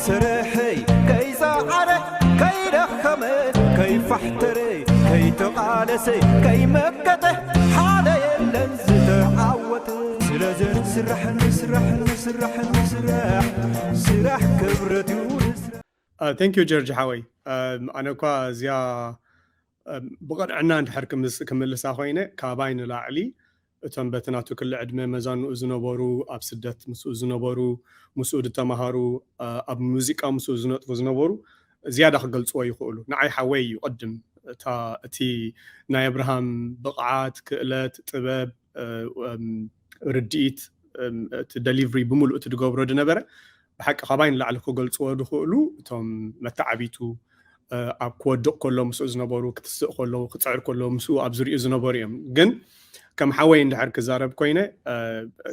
ስርሐይ ከይሰዓረ፣ ከይደኸመ፣ ከይፋሕተረ፣ ከይተቓለሰ፣ ከይመከተ፣ ሓደ የለን ዝተዓወተ። ስለዚ ንስራሕ፣ ንስራሕ፣ ንስራሕ፣ ንስራሕ፣ ስራሕ ክብረት እዩ፣ ንስራሕ። Thank you ጀርጅ ሓወይ። ኣነ እኳ እዚኣ ብቕንዕና እንድሕር ክምልሳ ኮይነ፣ ካባይ ንላዕሊ እቶም በቲ ናቱ ክሊ ዕድመ መዛንኡ ዝነበሩ፣ ኣብ ስደት ምስኡ ዝነበሩ፣ ምስኡ ዝተማሃሩ፣ ኣብ ሙዚቃ ምስኡ ዝነጥፉ ዝነበሩ ዝያዳ ክገልፅዎ ይኽእሉ። ንዓይ ሓወይ እዩ ቅድም እቲ ናይ ኣብርሃም ብቕዓት፣ ክእለት፣ ጥበብ፣ ርድኢት፣ እቲ ደሊቨሪ ብምሉእ እቲ ዝገብሮ ዝነበረ ብሓቂ ካባይ ንላዕሊ ክገልፅዎ ዝኽእሉ እቶም መተዓቢቱ ኣብ ክወድቕ ከሎ ምስኡ ዝነበሩ፣ ክትስእ ከሎ፣ ክፅዕር ከሎ ምስኡ ኣብ ዝሪኡ ዝነበሩ እዮም። ግን ከም ሓወይ እንድሕር ክዛረብ ኮይነ፣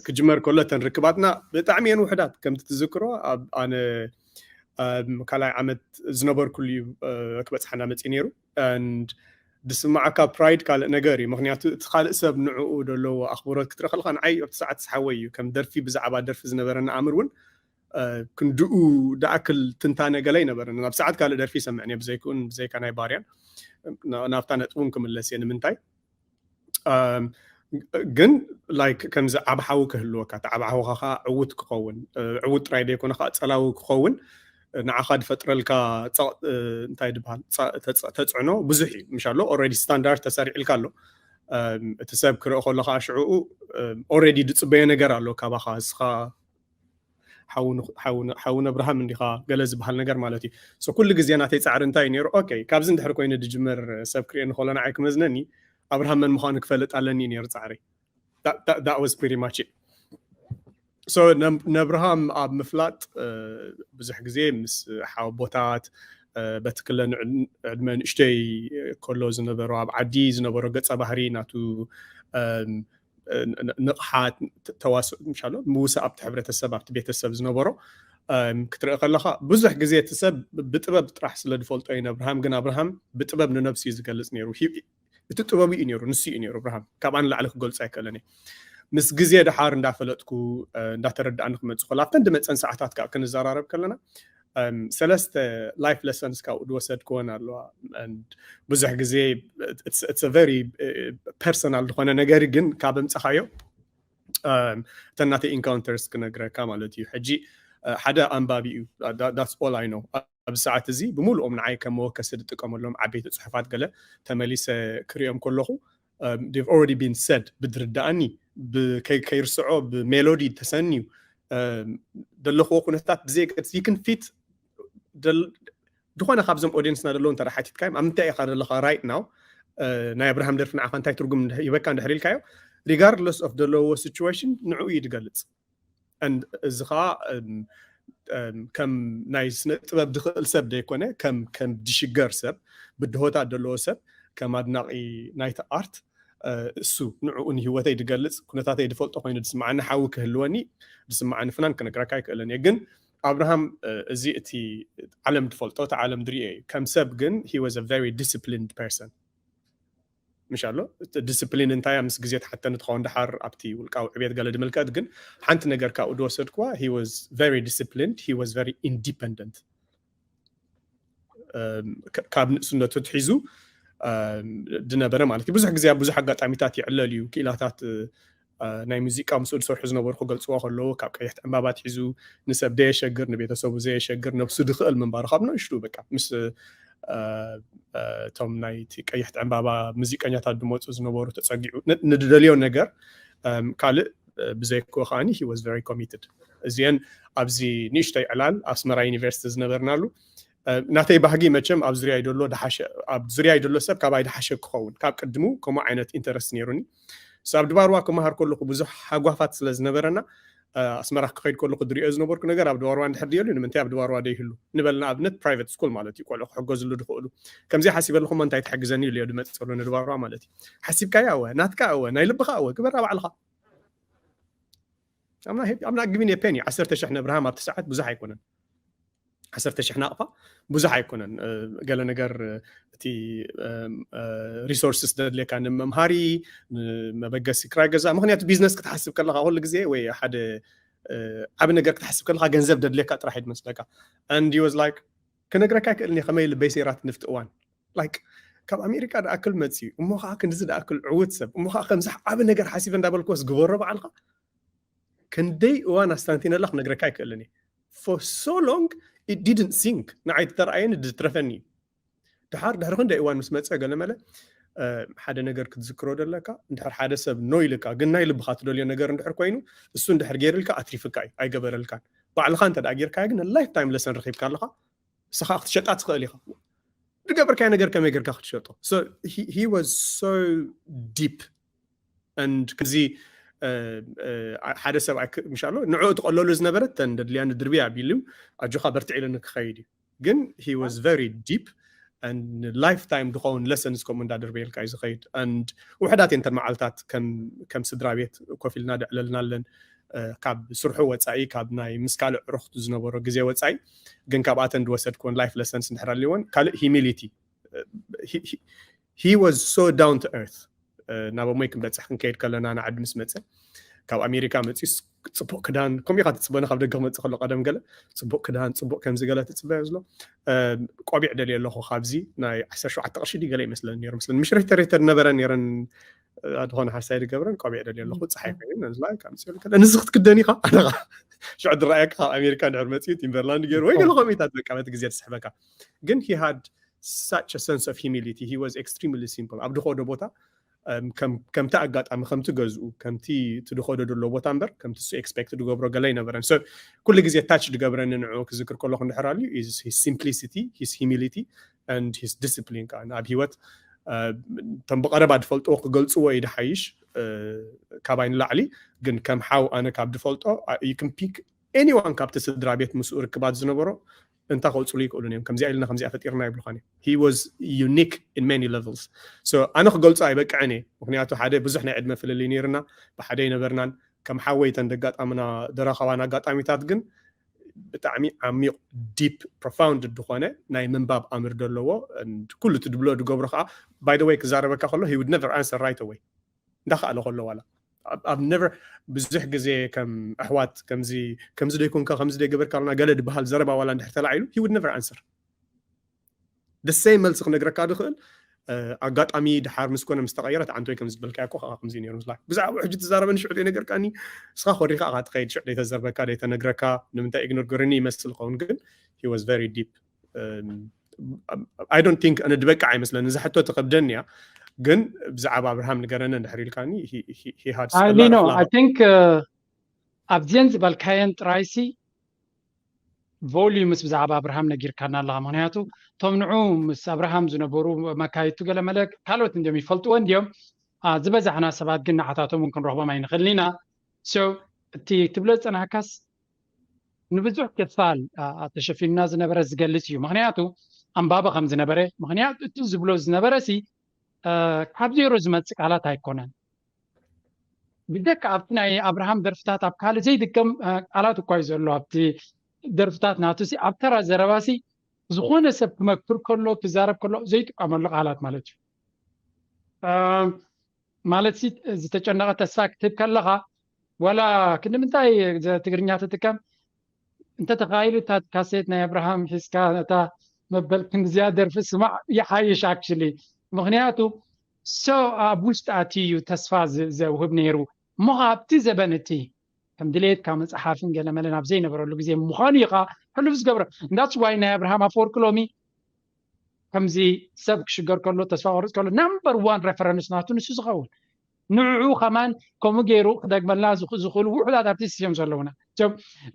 ክጅመር ከሎ እተን ርክባትና ብጣዕሚ እየን ውሕዳት። ከምቲ ትዝክሮ ኣብ ኣነ ካልኣይ ዓመት ዝነበርኩሉ እዩ ክበፅሓና መፅእ ነይሩ። ድስማዓካ ፕራይድ ካልእ ነገር እዩ። ምክንያቱ እቲ ካልእ ሰብ ንዕኡ ዘለዎ ኣኽብሮት ክትርኢ ከለካ ንዓይ ኣብቲ ሰዓት ሓወይ እዩ። ከም ደርፊ ብዛዕባ ደርፊ ዝነበረና ኣምር እውን ክንድኡ ደኣክል ትንታነ ገለ ኣይነበረን። ናብ ሰዓት ካልእ ደርፊ ይሰምዕ ነየ ብዘይክኡን ብዘይካ ናይ ባርያን ናብታ ነጥቡን ክምለስ እየ። ንምንታይ ግን ላይክ ከምዚ ዓብ ሓዊ ክህልወካ፣ እቲ ዓብ ሓውካ ከዓ ዕዉት ክኸውን፣ ዕዉት ጥራይ ዘይኮነ ከዓ ፀላዊ ክኸውን ንዓኻ ዝፈጥረልካ እንታይ ድበሃል ተፅዕኖ ብዙሕ እዩ። ምሻሎ ኦልሬዲ ስታንዳርድ ተሰሪዕልካ ኣሎ። እቲ ሰብ ክርኢ ከሎ ከዓ ሽዕኡ ኦልሬዲ ዝፅበዮ ነገር ኣሎ ካባኻ። እስኻ ሓውን ኣብርሃም እንዲኻ ገለ ዝበሃል ነገር ማለት እዩ። ኩሉ ግዜ ናተይ ፃዕሪ እንታይ እዩ ነይሩ? ኦኬ፣ ካብዚ እንድሕር ኮይኑ ዝጅመር ሰብ ክርእየኒ ከሎ ንዓይ ክመዝነኒ ኣብርሃም መን ምዃኑ ክፈልጥ ኣለኒ እዩ ነይሩ ፃዕሪ። That was pretty much it. ነብርሃም ኣብ ምፍላጥ ብዙሕ ግዜ ምስ ሓወቦታት በቲ ክለ ዕድመ ንእሽተይ ከሎ ዝነበሮ ኣብ ዓዲ ዝነበሮ ገፀ ባህሪ ናቱ ንቕሓት ተዋስኦ ምሻሎ ምውሳእ ኣብቲ ሕብረተሰብ ኣብቲ ቤተሰብ ዝነበሮ ክትርኢ ከለካ ብዙሕ ግዜ እቲ ሰብ ብጥበብ ጥራሕ ስለ ዝፈልጦ እዩ ነብርሃም። ግን ኣብርሃም ብጥበብ ንነብሱ እዩ ዝገልፅ ነይሩ። እቲ ጥበቡ እዩ ነይሩ፣ ንሱ እዩ ነይሩ ኣብርሃም። ካብኣ ንላዕሊ ክገልፆ ኣይክእልን እየ። ምስ ግዜ ድሓር እንዳፈለጥኩ እንዳተረዳእኒ ክመፅእ ከሎ ኣብተን ድመፀን ሰዓታት ከዓ ክንዘራረብ ከለና ሰለስተ ላይፍ ለሰንስ ካብኡ ዝወሰድክወን ኣለዋ። ብዙሕ ግዜ ቨሪ ፐርሰናል ዝኾነ ነገር ግን ካብ ኣምፀኻዮ እተን ናተይ ኢንካውንተርስ ክነግረካ ማለት እዩ። ሕጂ ሓደ ኣንባቢ እዩ። That's all I know። ኣብዚ ሰዓት እዚ ብምሉኦም ንዓይ ከም መወከሲ ዝጥቀመሎም ዓበይቲ ፅሑፋት ገለ ተመሊሰ ክሪኦም ከለኹ they've already been said ብድርዳኣኒ ከይርስዖ ብሜሎዲ ተሰንዩ ዘለኽዎ ኩነታት ብዘይ ገድሲ you can fit ዝኾነ ካብዞም ኦዲየንስና ዘለዉ እንተ ሓቲትካዮም ኣብ ምንታይ ኢኻ ዘለኻ right now ናይ ኣብርሃም ደርፊ ንዓኻ እንታይ ትርጉም ይበካ እንድሕር ኢልካዮ regardless of ዘለዎ situation ንዕኡ እዩ ዝገልፅ። እዚ ከዓ ከም ናይ ስነ ጥበብ ዝኽእል ሰብ ዘይኮነ ከም ከም ድሽገር ሰብ ብድሆታት ዘለዎ ሰብ ከም ኣድናቂ ናይቲ ኣርት እሱ ንዕኡ ንህይወተይ ዝገልፅ ኩነታተይ ዝፈልጦ ኮይኑ ዝስማዓኒ ሓዊ ክህልወኒ ዝስማዓኒ ፍናን ክነግረካ ኣይክእልን እየ። ግን ኣብርሃም እዚ እቲ ዓለም ዝፈልጦ እቲ ዓለም ዝሪኦ እዩ። ከም ሰብ ግን he was a very disciplined person። ምሽ ኣሎ ዲስፕሊን እንታይ ምስ ግዜ ተሓተኒ ትኸውን ደሓር ኣብቲ ውልቃዊ ዕቤት ገለ ዝምልከት ግን ሓንቲ ነገር ካብኡ ዝወሰድክዋ he was very disciplined, he was very independent። ካብ ንእስነቱ ትሒዙ ዝነበረ ማለት እዩ። ብዙሕ ግዜ ኣብ ብዙሕ ኣጋጣሚታት ይዕለል እዩ። ክኢላታት ናይ ሙዚቃ ምስኡ ዝሰርሑ ዝነበሩ ክገልፅዎ ከለዉ ካብ ቀይሕቲ ዕምባባ ትሒዙ ንሰብ ዘየሸግር ንቤተሰቡ ዘየሸግር ነብሱ ዝኽእል ምንባሩ ካብ ንእሽቱ በቃ ምስ እቶም ናይቲ ቀይሕቲ ዕምባባ ሙዚቀኛታት ዝመፁ ዝነበሩ ተፀጊዑ ንድደልዮ ነገር ካልእ ብዘይክዎ ከዓኒ he was very committed። እዚአን ኣብዚ ንእሽተይ ዕላል ኣስመራ ዩኒቨርሲቲ ዝነበርናሉ ናተይ ባህጊ መቸም ኣብ ዙርያ ይደሎ ዝሓሸ ኣብ ዙርያ ይደሎ ሰብ ካባይ ዝሓሸ ክኸውን ካብ ቅድሙ ከምኡ ዓይነት ኢንተረስት ነይሩኒ። ኣብ ድባርዋ ክመሃር ከለኹ ብዙሕ ሃጓፋት ስለ ዝነበረና ኣስመራ ክኸይድ ከለኹ ዝሪኦ ዝነበርኩ ነገር ኣብ ድባርዋ እንድሕር ድየሉ ንምንታይ ኣብ ድባርዋ ደይህሉ ንበል ንኣብነት ፕራይቨት ስኩል ማለት እዩ ቆልዑ ክሕገዝሉ ዝኽእሉ ከምዚ ሓሲበ ኣለኹ እንታይ ትሕግዘኒ ኢሉ ዝመፅእ ዘሎ ንድባርዋ ማለት እዩ። ሓሲብካያ እወ ናትካ እወ ናይ ልብኻ እወ ግበራ ባዕልኻ። I'm not giving you a penny። ዓሰርተ ሽሕ ነብርሃም ኣብቲ ሰዓት ብዙሕ ኣይኮነን። ዓሰርተ ሽሕ ናቕፋ ብዙሕ ኣይኮነን። ገለ ነገር እቲ ሪሶርስስ ዘድልየካ ንመምሃሪ ንመበገሲ ክራይ ገዛ ምክንያቱ ቢዝነስ ክትሓስብ ከለካ ኩሉ ግዜ ወይ ሓደ ዓብ ነገር ክትሓስብ ከለካ ገንዘብ ደድልየካ ጥራሕ እዩ ዝመስለካ። And he was like ክነግረካ ኣይክእልን እየ ከመይ ልበይ ሰይራት ንፍቲ እዋን like ካብ ኣሜሪካ ደኣክል መፅዩ እሞ ከዓ ክንድዚ ደኣክል ዕውት ሰብ እሞ ከዓ ከምዚ ዓብ ነገር ሓሲበ እንዳበልክዎስ ግበሮ በዓልካ ክንደይ እዋን ኣስታንቲነላ ክነግረካ ኣይክእልን እየ። For so long it didn't sink ንዓይ ተረኣየኒ ዝትረፈኒ እዩ። ድሓር ድሕሪ ክንደይ እዋን ምስ መፀ ገለመለ ሓደ ነገር ክትዝክሮ ደለካ እንድሕር ሓደ ሰብ ኖ ኢልካ ግን ናይ ልብካ ትደልዮ ነገር እንድሕር ኮይኑ እሱ እንድሕር ገይርልካ ኣትሪፍካ እዩ ኣይገበረልካን። ባዕልካ እንተ ጌርካዮ ግን ላይፍ ታይም ለሰን ረኪብካ ኣለካ። ንስኻ ክትሸጣ ትኽእል ኢኻ። ዝገበርካዮ ነገር ከመይ ጌርካ ክትሸጦ? So he was so deep and ክዚ ሓደ ሰብ ምሻሎ ንዕኡ ትቐለሉ ዝነበረት ተን ደድልያ ንድርቢ ኣቢሉ ኣጆኻ በርትዕ ኢሉኒ ክኸይድ እዩ። ግን he was very deep and ላይፍ ታይም ዝኸውን ለሰንስ ከምኡ እንዳደርበየልካ እዩ ዝኸይድ። And ውሕዳት እየን ተን መዓልታት ከም ስድራ ቤት ኮፍ ኢልና ደዕለልና ኣለን። ካብ ስርሑ ወፃኢ ካብ ናይ ምስ ካልእ ዕሩኽቱ ዝነበሮ ግዜ ወፃኢ ግን ካብኣተን ዝወሰድክወን ላይፍ ለሰንስ እንድሕር ኣልወን ካልእ ሂሚሊቲ he was so down to earth። ናብ ኣሞይ ክንበፅሕ ክንከይድ ከለና ንዓዲ ምስ መፀ ካብ ኣሜሪካ መፂኡስ ፅቡቅ ክዳን ከምኡ ኢካ ትፅበ ካብ ደገ ክመፅእ ከሎ ቀደም ገለ ፅቡቅ ክዳን ፅቡቅ ከምዚ ገለ ትፅበ ዝሎ ቆቢዕ ደልየ ኣለኹ ካብዚ ናይ ዓሰርተ ሸውዓተ ቅርሺ ድዩ ገለ ይመስለኒ ነይሩ መስለኒ ምሽ ሬተሬተር ነበረ ነይረን ዝኾነ ሓሳይ ዝገብረን ቆቢዕ ደልየ ኣለኹ ፀሓይ ኮይኑ ንዚ ክትክደን ኢኻ ኣነኻ ሽዑ ዝረኣየካ ካብ ኣሜሪካ እንድሕር መፅኡ ቲምበርላንድ ገይሩ ወይ ገለ ከምኢታት በቃ በቲ ግዜ ትስሕበካ ግን he had such a sense of humility he was extremely simple ኣብ ድኸዶ ቦታ ከምቲ ኣጋጣሚ ከምቲ ገዝኡ ከምቲ ትድኸዶ ደሎ ቦታ እምበር ከምቲ እሱ ኤክስፔክት ዝገብሮ ገለ ኣይነበረን። ኩሉ ግዜ ታች ዝገብረኒ ንዕኡ ክዝክር ከለኹ እንድሕር ኣልዩ simplicity his humility and his discipline ከዓ ኣብ ሂወት እቶም ብቐረባ ዝፈልጥዎ ክገልፅዎ እዩ ድሓይሽ ካባይ ንላዕሊ ግን ከም ሓው ኣነ ካብ ዝፈልጦ you can pick anyone ካብቲ ስድራ ቤት ምስኡ ርክባት ዝነበሮ እንታ ከውፅሉ ይክእሉን እዮም ከምዚኣ ኢልና ከምዚኣ ፈጢርና ይብሉኻን እዮም he was unique in many levels። ኣነ ክገልፆ ኣይበቅዕን እየ ምክንያቱ ሓደ ብዙሕ ናይ ዕድመ ፍልልይ ነይርና ብሓደ ይነበርናን ከም ሓወይተን ደጋጣምና ደራኸባን ኣጋጣሚታት ግን ብጣዕሚ ዓሚቕ ዲፕ ፕሮፋውንድ ዝኾነ ናይ ምንባብ ኣምር ዘለዎ ኩሉ እቲ ድብሎ ድገብሮ ከዓ by the way ክዛረበካ ከሎ he would never answer right away እንዳኸኣለ ከሎ ዋላ ኣብ ነቨር ብዙሕ ግዜ ከም ኣሕዋት ከምዚ ከምዚ ደይኮንካ ከምዚ ደይገበርካ ኣለና ገለ ድበሃል ዘረባ ዋላ እንድሕር ተላዒሉ he would never answer the same መልሲ ክነግረካ ድኽእል ኣጋጣሚ ድሓር ምስ ኮነ ምስ ተቐየረ ተዓንቶይ ከም ዝበልካ እኮ ከዓ ከምዚ ነይሩ ምስላ ብዛዕባ ሕጂ ትዛረበ ንሽዑ ዘይነገርካኒ እስኻ ኮሪኻ ኢኻ ትኸይድ ሽዑ ዘይተዘርበካ ዘይተነግረካ ንምንታይ ኢግኖር ገርኒ ይመስል ኸውን ግን he was very deep I don't think ኣነ ድበቃ ኣይመስለኒ እዛ ሕቶ ትኸብደኒ እያ ግን ብዛዕባ ኣብርሃም ንገረነ እንድሕር ኢልካኒ ሊኖ I think ኣብዚአን ዝበልካየን ጥራይሲ volume ስ ብዛዕባ ኣብርሃም ነጊርካና ኣለኻ ምክንያቱ እቶም ንዑ ምስ ኣብርሃም ዝነበሩ መካይቱ ገለመለ ካልኦት እንዲዮም ይፈልጥዎ እንዲዮም ዝበዛሕና ሰባት ግን ንዓታቶም እውን ክንረኽቦም ኣይንኽእልን ኢና እቲ ትብሎ ዝፀናሕካስ ንብዙሕ ክፋል ተሸፊኑና ዝነበረ ዝገልፅ እዩ ምክንያቱ ኣንባቢ ከም ዝነበረ ምክንያቱ እቲ ዝብሎ ዝነበረ ሲ ካብ ዜሮ ዝመፅእ ቃላት ኣይኮነን ብደካ ኣብቲ ናይ ኣብርሃም ደርፍታት ኣብ ካልእ ዘይድገም ቃላት እኳ እዩ ዘሎ ኣብቲ ደርፍታት ናቱ ሲ ኣብ ተራ ዘረባ ሲ ዝኾነ ሰብ ክመክር ከሎ ክዛረብ ከሎ ዘይጥቀመሉ ቃላት ማለት እዩ ማለት ሲ ዝተጨነቀ ተስፋ ክትህብ ከለካ ዋላ ክንዲ ምንታይ ትግርኛ ትጥቀም እንተተኻኢሉ እታ ካሴት ናይ ኣብርሃም ሒዝካ ነታ መበል ክንድዚኣ ደርፊ ስማዕ ይሓይሽ actually ምክንያቱ so ኣብ ውሽጢ ኣትዩ እዩ ተስፋ ዘውህብ ነይሩ እሞ ኣብቲ ዘበን እቲ ከም ድሌትካ መፅሓፍን ገለመለ ናብ ዘይነበረሉ ግዜ ምዃኑ እዩ ከዓ ሕሉፍ ዝገብረ that's why ናይ ኣብርሃም ኣፈወርቂ ሎሚ ከምዚ ሰብ ክሽገር ከሎ ተስፋ ቆርፅ ከሎ number one reference ናቱ ንሱ ዝኸውን ንዕኡ ከማን ከምኡ ገይሩ ክደግመልና ዝኽእሉ ውሑዳት ኣርቲስት እዮም ዘለውና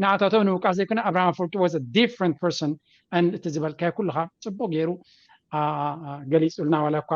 ንዓታቶም ንምውቃስ ዘይኮነ ኣብርሃም ኣፈወርቂ was a different person and እቲ ዝበልካዮ ኩልኻ ፅቡቅ ገይሩ ገሊፁልና ዋላ እኳ